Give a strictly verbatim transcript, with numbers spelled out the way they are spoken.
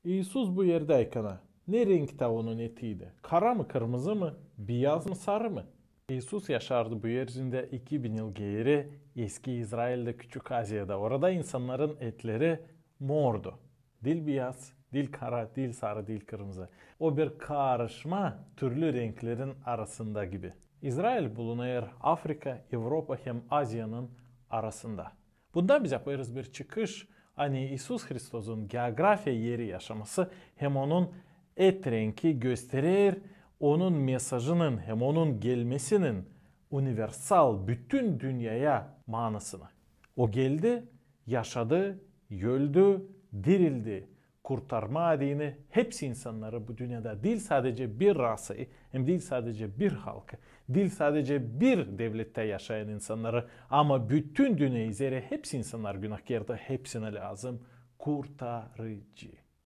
İisus bu erdä yıkana. Ne renktä onun etiydi? Kara mı, kırmızı mı, biyaz mı, sarı mı? İisus yaşardı bu erdä iki bin yıl geeri, Eski İzraildä, Küçük Aziyada. Orada insannarın etleri mordu. Diil biyaz, diil kara, diil sarı, diil kırmızı. O bir karışma türlü renklerin arasında gibi. İzrail bulunêr Afrika, Evropa hem Aziyanın arasında. Bundan biz yapêrız bir çıkış, ani İisus Hristosun geografiya eri yaşaması hem onun et renki gösterer onun mesajının hem onun gelmesinin universal, bütün dünneyä manasını. O geldi, yaşadı, öldü, dirildi, kurtarmaa deyni hepsi insannarı bu dünnedä, diil sadecä bir rasayı, hem diil sadecä bir halkı, diil sadecä bir devlettä yaşayan insannarı, ama bütün dünneyä üzeri hepsi insannar günahkärdı, hepsinä lääzım kurtarıcı.